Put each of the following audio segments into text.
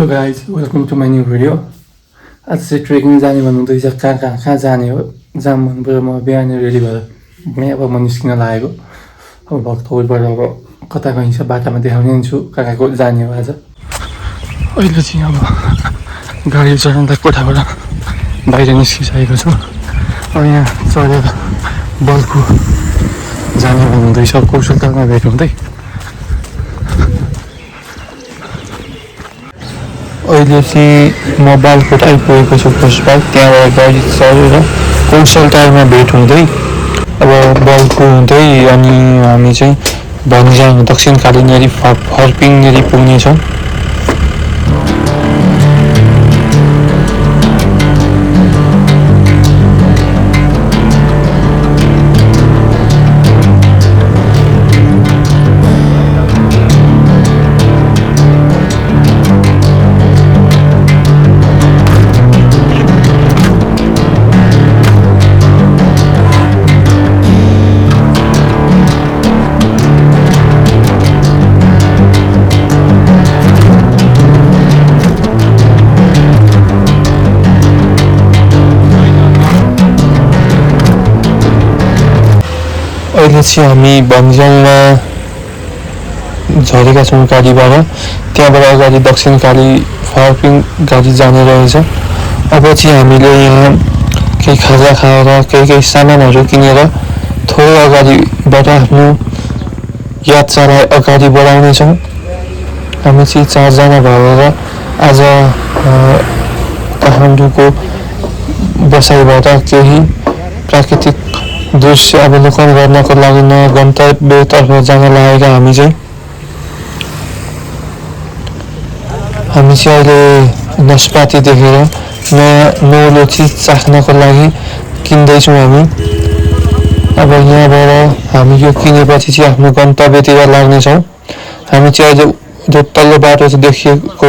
Hello guys, welcome to my new video. आज चाहिँ trekking जाने भन्नुहुँदैछ। कहाँ जाने हो, जाम भन्नुभयो। म बिहान रेडी भएर अब म निस्किन लागेको। अब भक्तपुरबाट अब कता गइन्छ बाटामा देखाउने छु कहाँको जाने हो आज। अहिले चाहिँ अब गाडी चढाउँदा कोठाबाट बाहिर निस्किसकेको छु। अब यहाँ चढेर बल्खु जाने भन्नुहुँदैछ। कौशलतामा भेट हुँदै अहिले चाहिँ म बालकोट आइपुगेको छु। फर्स्ट बार त्यहाँबाट गाडी चढेर कौशल टारमा भेट हुँदै अब बल्खु हुँदै अनि हामी चाहिँ भन्ज्याङ दक्षिणकाली फर्पिङनेरि पुग्नेछौँ। अहिले चाहिँ हामी भन्ज्याङमा झरेका छौँ गाडीबाट। त्यहाँबाट अगाडि दक्षिणकाली फर्पिङ गाडी जाने रहेछ। अब चाहिँ हामीले यहाँ केही खाजा खाएर केही सामानहरू किनेर थोरै अगाडिबाट आफ्नो यात्रालाई अगाडि बढाउनेछौँ। हामी चाहिँ 4 जना भएर आज काठमाडौँको बसाइबाट केही प्राकृतिक दृश्य अवलोकन गर्नको लागि नयाँ गन्तव्यतर्फ जान लागेका हामी चाहिँ अहिले नास्पाती देखेर नयाँ नौलो चिज चाख्नको लागि किन्दैछौँ हामी। अब यहाँबाट हामी यो किनेपछि चाहिँ आफ्नो गन्तव्यतिर लाग्नेछौँ। हामी चाहिँ अहिले जो तल्लो बाटो चाहिँ देखिएको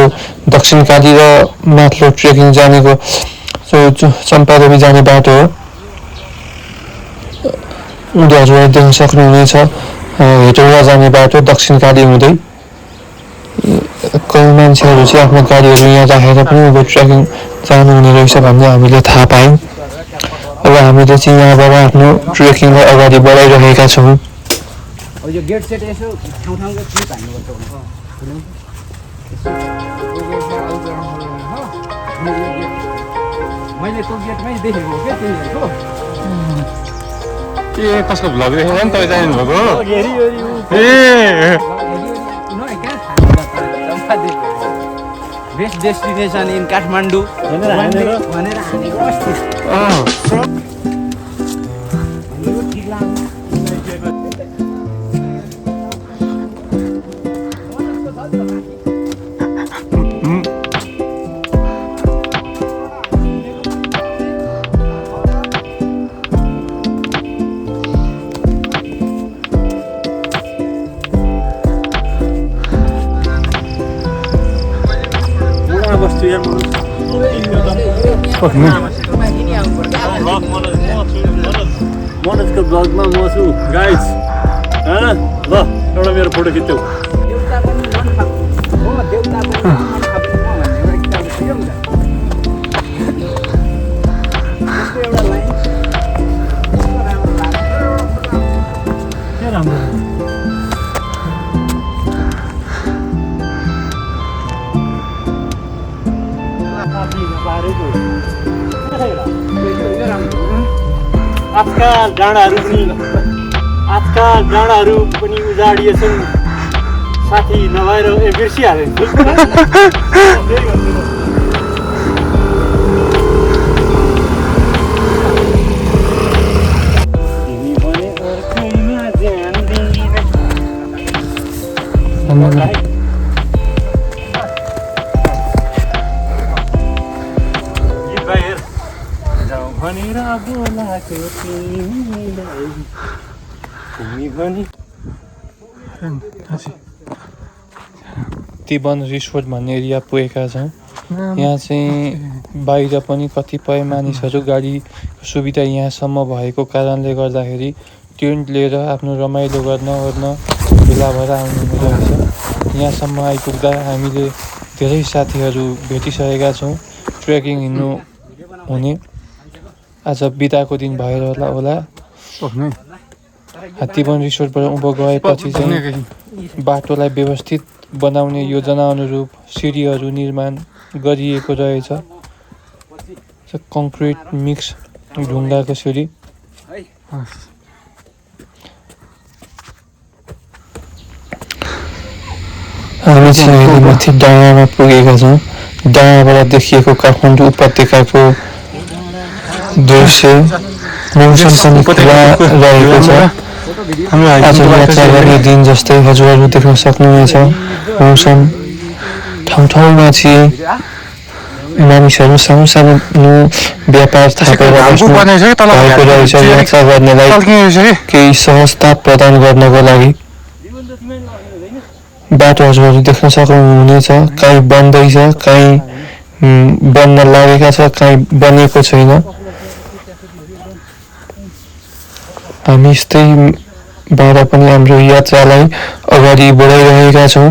दक्षिणकाली र माथिल्लो ट्रेकिङ जानेको चम्पादेवी जाने बाटो हो। उनीहरूले देख्न सक्नुहुनेछ हेटौँडा जाने बाटो दक्षिणकाली हुँदै। कोही मान्छेहरू चाहिँ आफ्नो गाडीहरू यहाँ राखेर पनि अब ट्रेकिङ जानुहुने रहेछ भन्ने हामीले थाहा पायौँ। अब हामीले चाहिँ यहाँबाट आफ्नो ट्रेकिङलाई अगाडि बढाइरहेका छौँ। ए कसको भ्लग देखेर नि तपाईँ जानुभएको? बेस्ट डेस्टिनेसन इन काठमाडौँ भनेर हानेको अस्ति। मनोजको ब्लगमा म छु गाइज। ल एउटा मेरो फोटो खिच्यौ। आजका डाँडाहरू पनि उजाडिएछन् साथी नभएर बिर्सिहाले। तिबन रिसोर्ट भन्ने एरिया पुगेका छौँ। यहाँ चाहिँ बाहिर पनि कतिपय मानिसहरू गाडीको सुविधा यहाँसम्म भएको कारणले गर्दाखेरि टेन्ट लिएर आफ्नो रमाइलो गर्न भेला भएर आउनु रहेछ। यहाँसम्म आइपुग्दा हामीले धेरै साथीहरू भेटिसकेका छौँ ट्रेकिङ हिँड्नु हुने। आज बिदाको दिन भएर होला हात्तीवन रिसोर्टबाट उँभो गएपछि चाहिँ बाटोलाई व्यवस्थित बनाउने योजना अनुरूप सिँढीहरू निर्माण गरिएको रहेछ। कङ्क्रिट मिक्स ढुङ्गाको सिँढी। हामी चाहिँ अहिले माथि डाँडामा पुगेका छौँ। डाँडाबाट देखिएको काठमाडौँ उपत्यकाको दृश्य। मौसम पनि खुला रहेको छ। आज यात्रा गर्ने दिन जस्तै हजुरहरू देख्न सक्नुहुनेछ। मौसम ठाउँ ठाउँमा चाहिँ मानिसहरू सानो सानो व्यापार थापेर भएको रहेछ यात्रा गर्नेलाई केही सहजता प्रदान गर्नको लागि। बाटो हजुरहरू देख्न सक्नुहुनेछ, काहीँ बन्दैछ, काहीँ बन्न लागेका छ, काहीँ बनेको छैन। हामी यस्तैबाट पनि हाम्रो यात्रालाई अगाडि बढाइरहेका छौँ।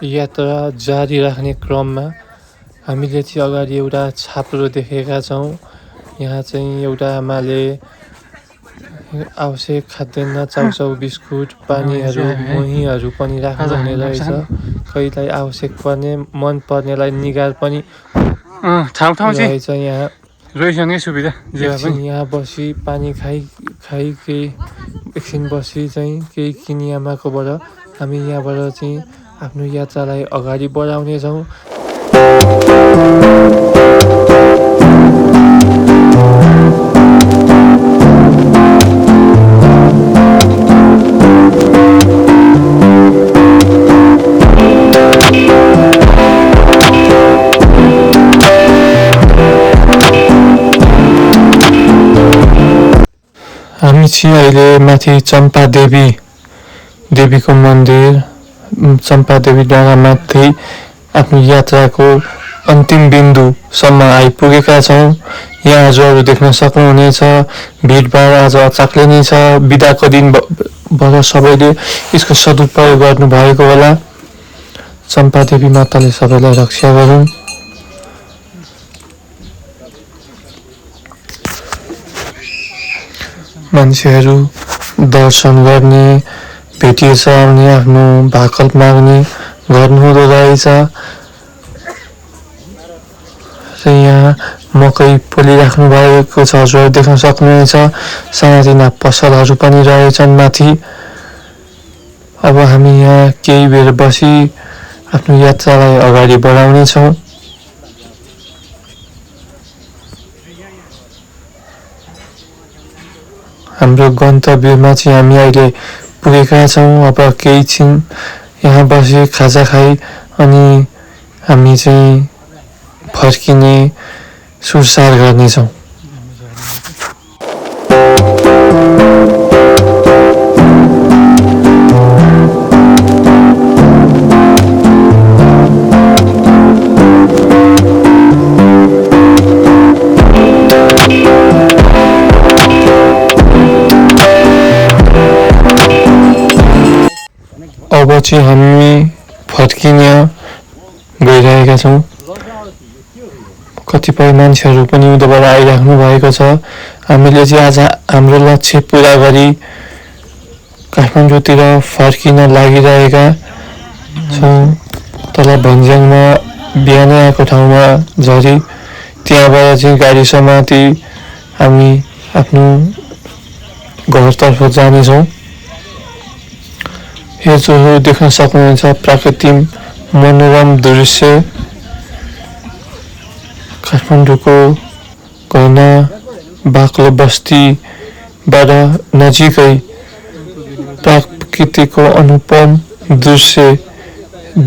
यात्रा जारी राख्ने क्रममा हामीले चाहिँ अगाडि एउटा छाप्रो देखेका छौँ। यहाँ चाहिँ एउटा आमाले आवश्यक खाद्यान्न चाउचाउ बिस्कुट पानीहरू मोहीहरू पनि राख्नुहुने रहेछ। कहिलेलाई आवश्यक पर्ने मन पर्नेलाई निगार पनि रहेछ। यहाँ रहिसक्ने सुविधा यहाँ बसी पानी खाइ केही एकछिन बसी चाहिँ केही किनी आमाकोबाट हामी यहाँबाट चाहिँ आफ्नो यात्रालाई अगाडि बढाउनेछौँ। हामी चाहिँ अहिले माथि देवीको मन्दिर चम्पादेवी डाँडामाथि आफ्नो यात्राको अन्तिम बिन्दुसम्म आइपुगेका छौँ। यहाँ हजुरहरू देख्न सक्नुहुनेछ भिडभाड आज अचाक्लै नै छ। बिदाको दिनबाट सबैले यसको सदुपयोग गर्नुभएको होला। चम्पादेवी माताले सबैलाई रक्षा गरून्। मान्छेहरू दर्शन गर्ने भेटिएछ आउने आफ्नो भाकल माग्ने गर्नुहुँदो रहेछ। र यहाँ मकै पोलिराख्नु भएको छ हजुरहरू देख्न सक्नुहुनेछ। सानातिना पसलहरू पनि रहेछन् माथि। अब हामी यहाँ केही बेर बसी आफ्नो यात्रालाई अगाडि बढाउनेछौँ। हाम्रो गन्तव्यमा चाहिँ हामी अहिले पुगेका छौँ। अब केही छिन यहाँ बसी खाजा खाई अनि हामी चाहिँ फर्किने सुरसार गर्नेछौँ। अब चाहिँ हामी फर्किने गइरहेका छौँ। कतिपय मान्छेहरू पनि उताबाट आइराख्नु भएको छ। हामीले चाहिँ आज हाम्रो लक्ष्य पुरा गरी काठमाडौँतिर फर्किन लागिरहेका छौँ। तल भन्ज्याङमा बिहानै आएको ठाउँमा झरी त्यहाँबाट चाहिँ गाडी समाती हामी आफ्नो घरतर्फ जानेछौँ। हेर्छौँ देख्न सक्नुहुन्छ प्राकृतिक मनोरम दृश्य काठमाडौँको घना बाक्लो बस्तीबाट नजिकै प्रकृतिको अनुपम दृश्य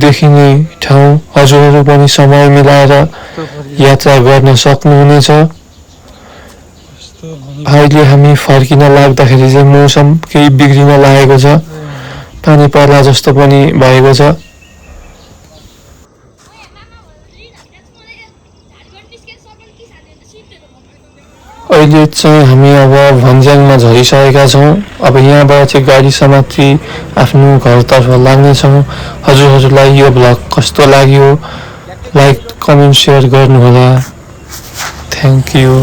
देखिने ठाउँ। हजुरहरू पनि समय मिलाएर यात्रा गर्न सक्नुहुनेछ। अहिले हामी फर्किन लाग्दाखेरि चाहिँ मौसम केही बिग्रिन लागेको छ, पानी पर्ला जस्तो पनि भएको छ। अहिले चाहिँ हामी अब भन्ज्याङमा झरिसकेका छौँ। अब यहाँबाट चाहिँ गाडी समाती आफ्नो घरतर्फ लाग्नेछौँ। हजुरहरूलाई यो भ्लग कस्तो लाग्यो लाइक कमेन्ट सेयर गर्नुहोला। Thank you.